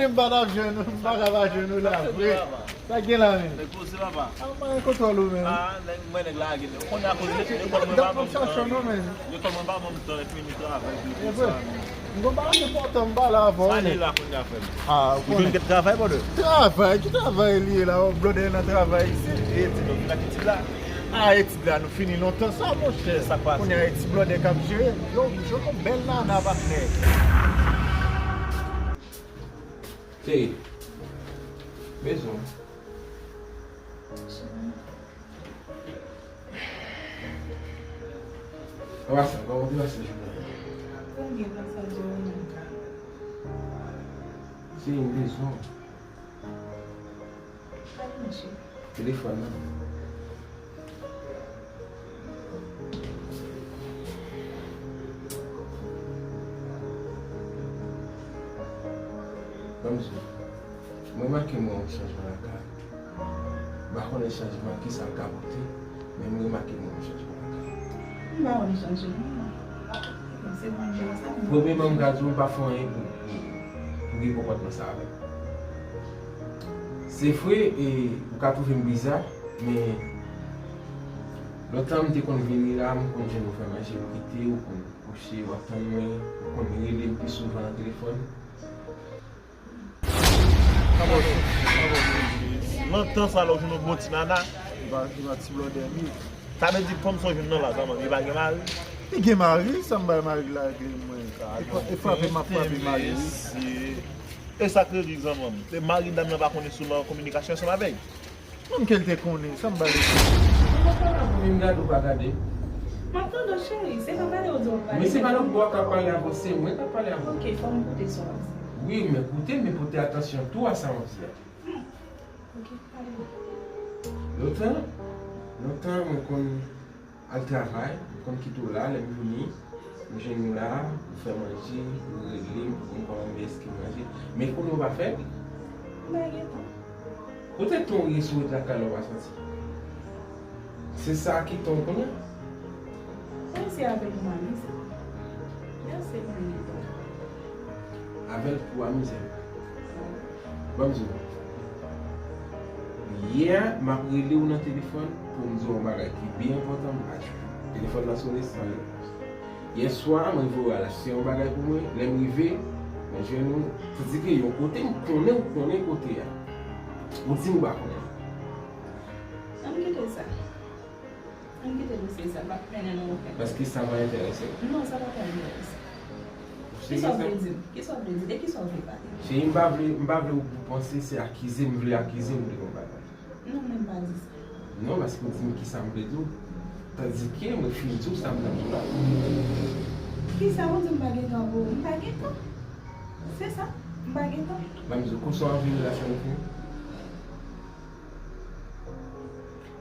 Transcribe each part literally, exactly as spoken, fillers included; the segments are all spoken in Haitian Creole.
M pa t ap jwenn ou, m pa t ap jwenn ou la vre. Sa k gen la menm? Nèg poze papa. A, m pa gen kontwòl ou menm. A, nèg, mwen nèg lage. Ou konnen akoz lekòl mwen pa ban m tan. Lekòl mwen pa ban m tan, epi nou travay pou sa. M gon bagay enpòtan m pale avè w. Sa li la kounye a frè m. A, ou konnen. Ou jwenn kèk travay, brother? Travay? Ki travay li ye la? Brother nan travay isit. E ti dòk la ki ti la. A, etid la, nou fini lontan sa, monchè. Sa k pase? Kounye a, e ti blòdè k ap jere. Yo, m jwenn yon bèl nana, patnè. Cheri, bezwen. Anba sa, kòman w te pase jounen an? Cheri, m bezwen w. Telefòn nan. Ban m di w, m remake m wè yon chanjman lakay ou. M pa konnen chanjman kisa l ka pote, men m remake m wè yon chanjman lakay ou. M pa wè chanjman. Se manje sa m. Premyèman, m ka di w, m pa fè anyen pou, pou, pou gen konpòtman sa avè m. Se vre, e, ou ka twouve m biza, men lontan m te konn vini la, m konn jwenn ou fè manje, m kite, ou konn kouche, w ap tann mwen, ou konn rele m pi souvan nan telefòn. Lontan sa lè w jwenn yon bon ti nana, li pa, li pa ti blòdè li. Sa vle di fanm sa w jwenn nan la, sa manmi, li pa gen mari? Li gen mari, sa m bay mari lage mwen. E fra-, e frape m ap frape mari wi. E sa k rele zanmanm? E mari dam nan pa konnen si w nan kominikasyon ansanm avè l? Moun ke l te konnen, sa m ba l. Ou pa pale pou m gade, ou pa gade. M ap tande w, cheri, se pa pale w di w ap pale. Men se pa lòt bò k ap pale avè w, se mwen k ap pale avè w. Ok, fò m koute sa w ap di. Wi, men koute m, men pote atansyon tou a sa m ap di a. Hmm. Ok, pale. Lontan, lontan, mwen konn al travay, m konn kite w la, lè m vini, m jwenn ou la, ou fè manje, ou rele m pou konn kòman m ye, èske m manje. Men kounye a ou pa fè l? M pa gen tan. Kote tan w ye si w ret lakay la ou pa soti? Se sa ki tan w kounye a? Mwen se avè l pou m amize. Mèsi, m pa gen tan. Avè l pou w amize. Ban m di w. Yè, m ap rele w nan telefòn pou m di w yon bagay ki byen enpòtan, m pa tcheke. Telefòn nan sone san repons. Yèswa, mwen voye w al achte yon bagay pou mwen. Lè m rive, mwen jwenn ou. Tandike yon kote m konnen ou konnen kote a. Ou di m ou pa konnen. Ann kite sa. Ann kite dosye sa, l p ap mennen nan okenn. Paske sa pa enterese w. Non, sa pa ka enterese m. Kisa w vle di m? Kisa w vle di? De kisa w vle pale? Cheri, m pa vle, m pa vle ou panse se akize m vle akize m de yon bagay. Non, mwen pa di sa. Non, paske w di m kisa m vle di w. Tandike mwen fin di w sa m t ap di w la. Kisa ou di m pa gen tan pou ou? M pa gen tan. Se sa, m pa gen tan. Ban m di w, konsa w anvi relasyon nou fini?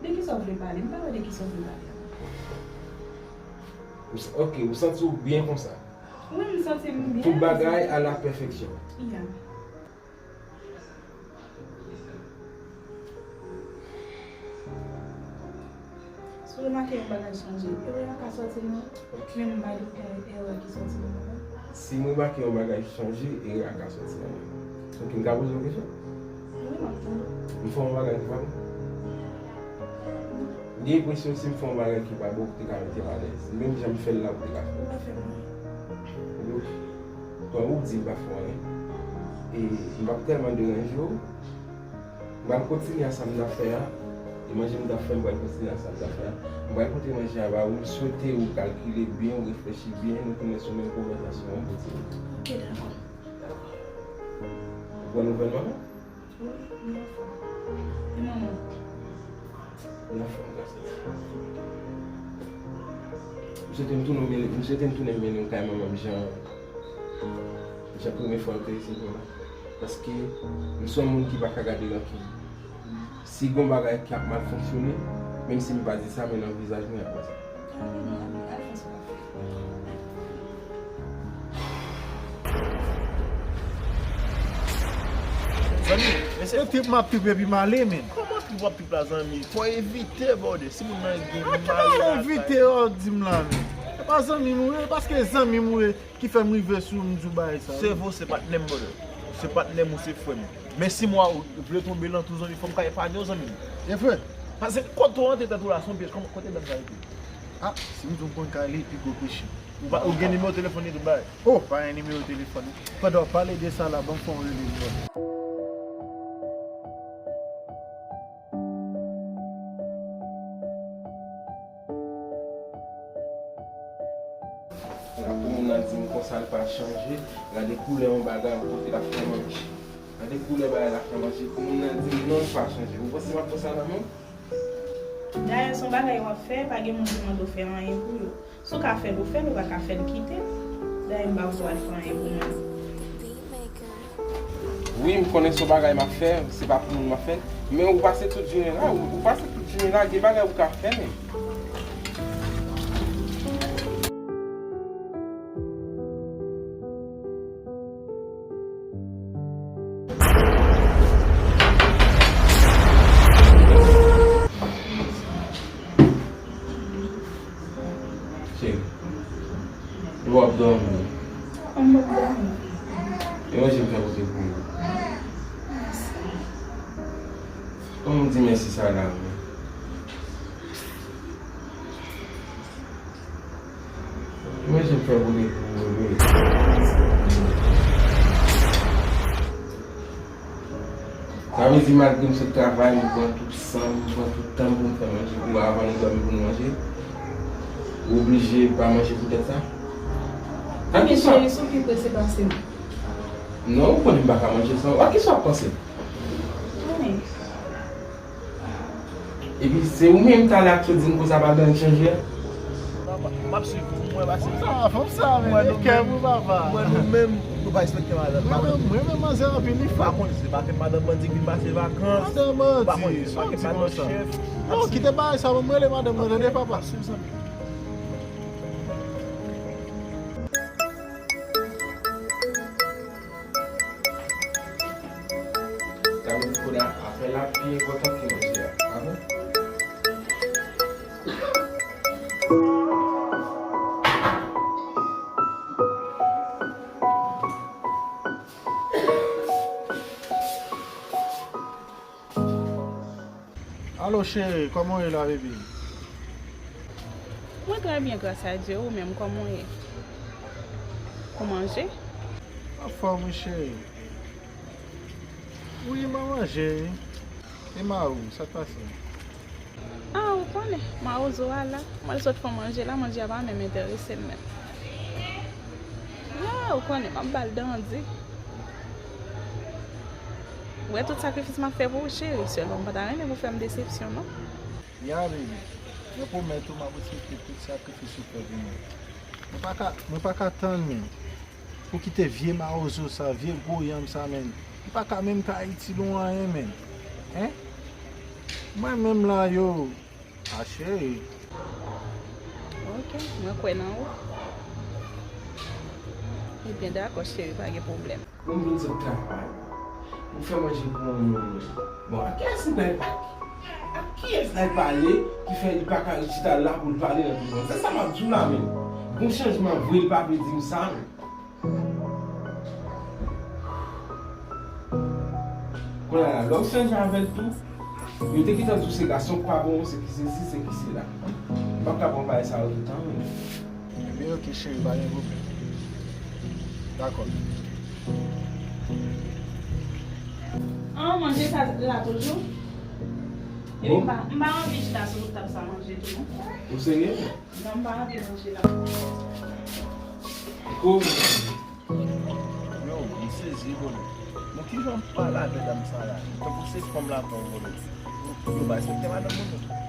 De kisa w vle pale? M pa wè de kisa w vle pale. Ou s-, ok, ou santi w byen konsa? Wi, m santi m byen. Tout bagay à la perfection. Ya. Si w remake yon bagay chanje, erè a ka sòti nan, men m pa doute erè ki sòti nan bagay. Si m remake yon bagay chanje, erè a ka sòti nan men m. Ok, m ka poze w kesyon? Wi, m ap tande w. M fè yon bagay ki pa bon? M gen enpresyon si m fè yon bagay ki pa bon, ou te ka mete m alèz. Menm jan m fè l la, ou te ka fè l. Ou pa fè m anyen. Donk, kòm ou di m pa fè w anyen, e m p ap tèlman deranje w, m pral kontinye a sa m t ap fè a. E manje m t ap fè, m pral kontinye a sa m t ap fè a. M pral pote manje a ba ou. M swete ou kalkile byen, ou reflechi byen, nou tounen sou menm konvèsasyon an pou di m. Ok, dakò. Ou pran nouvèl manman? Wi, m anfòm. E manman? Li anfòm, gras a Dye. M swete m tounen mennen, m swete m tounen mennen w kay manman m jan, jan premye fwa l te resevwa m la. Paske m se yon moun ki pa ka gade rankin. Si gon bagay k ap mal fonksyone, menm si m pa di sa, men nan vizaj mwen y ap wè sa. Al fè sa w ap fè. Zanmi, mesye. E trip m ap trip epi m ale, men. Kòman trip w ap trip la, zanmi? Fò evite, brother. Si moun nan gen mari lakay. Evite, w ap di m la, men. E pa zanmi m ou ye, paske zanmi m ou ye ki fè m rive sou m di w bagay sa. Sevo se patnè m, brother. Se patnè m ou se frè m. Men si mwa ou vle tonbe nan tou zanmi, fò m ka epanye w zanmi. E vre? Pase kote w antre tèt ou la, se yon pyèj, kòman, kote dam sa rete? Ah, si m di w m konn kay li, pi gwo peche. Ou pa, ou gen nimewo telefòn li tout bagay? Oh, pa gen nimewo telefòn li. Pandan w pale de sa la, ban m fè yon rele pou ou. Pou moun nan di m konsa l pa chanje, gade koulè yon bagay, yon kote l ap fè manje. Gade koulè bagay l ap fè manje, pou moun nan di m non l pa chanje. Ou panse m ap pran sa nan men w? Dayè, se yon bagay w ap fè, pa gen moun ki mande w fè anyen pou yo. Si w ka fè l, ou fè l, ou pa ka fè l, kite l. Dayè, m pa vle w al fè anyen pou mwen. Wi, m konnen se yon bagay m ap fè, se pa pou moun m ap fè l. Men ou pase tout jounen la, ou, ou pase tout jounen la, gen bagay ou ka fè, men. Cheri, ou ap dòmi? An, m ap dòmi. E manje m fè pote pou ou. Mèsi. Kòman m di mèsi sa la, mwen? Manje m fè pote pou ou, bebe. Sa vle di malgre m sot travay, m pran tout san m, m pran tout tan m pou m fè manje pou ou avan nou dòmi pou nou manje. Ou oblije pa manje poutèt sa? Sa ki sa? Cheri, si w pi prese pase m. Non, ou konnen m pa ka manje san ou. A kisa w ap panse? Anyen. Epi se ou menm talè a ki di m konsa pa gen anyen k chanje a? M ap swiv ou, mwen pase. Sa, fanm sa, men, kè pou papa. Mwen nou menm, nou pa respekte madanm. Mwen menm, mwen menm manzè anpil, li fò. Pa konn, se pa kèk madanm bandi ki vin pase vakans. Madanm bandi, pa konn, se pa kèk madanm chèf. Non, kite bagay sa, mwen rele madanm mwen, tande papa. M ap swiv zanmi. Sa vle di kounye a, afè la pi enpòtan ke manje a, pa vre? Alo, cheri, kòman w ye la, bebe? Mwen trè byen, gras a Dye. Ou menm, kòman w ye? Ou manje? Anfòm, wi, cheri. Wi, mwen manje, wi. E mari w, sa k pase? Ah, ou konnen, mawozo a la. Mwen sot fè manje la, manje a pa menm enterese m menm. Ya, ou konnen, m ap ba l dandi. Ou wè tout sakrifis m ap fè pou ou, cheri, sèlman m pa ta renmen pou w fè m desepsyon, non. Ya, baby. Mwen pwomèt ou m ap respekte tout sakrifis ou fè pou mwen. Mwen pa ka, mwen pa ka tann, men. Pou kite vye mawozo sa, vye gwo yanm sa, men. Li pa ka menm ka itil ou anyen, men. Hein? Mwen menm la, yo. A, cheri. Ok, mwen kwè nan ou. Ebyen, dakò, cheri, pa gen pwoblèm. Bon, m vin sot travay. Ou fè manje pou yon moun. Bon, a kiyès li bay pa? A kiyès l al pale ki fè li pa ka ret chita la pou l pale nan tout moun? Se sa m ap di w la menm. Gon chanjman vre, li pa vle di m sa menm. Kounye a la, lè w chanje avè l tou, yo te gentan di w se gason k pa bon, se ki sesi, se ki sela. M p ap ka pran bagay sa yo tout tan menm. Ebyen, ok, cheri, pa gen pwoblèm. Dakò. An, manje sa la toujou? Epi m pa, m pa anvi chita sou tab sa manje tou, non. Ou serye? Non, m pa anvi manje la. Kou. Yo, m sezi, bro. Bon, kijan m pale avè dam sa la? Tankou se fanm la pran, bro. Yo pa respekte madanm moun.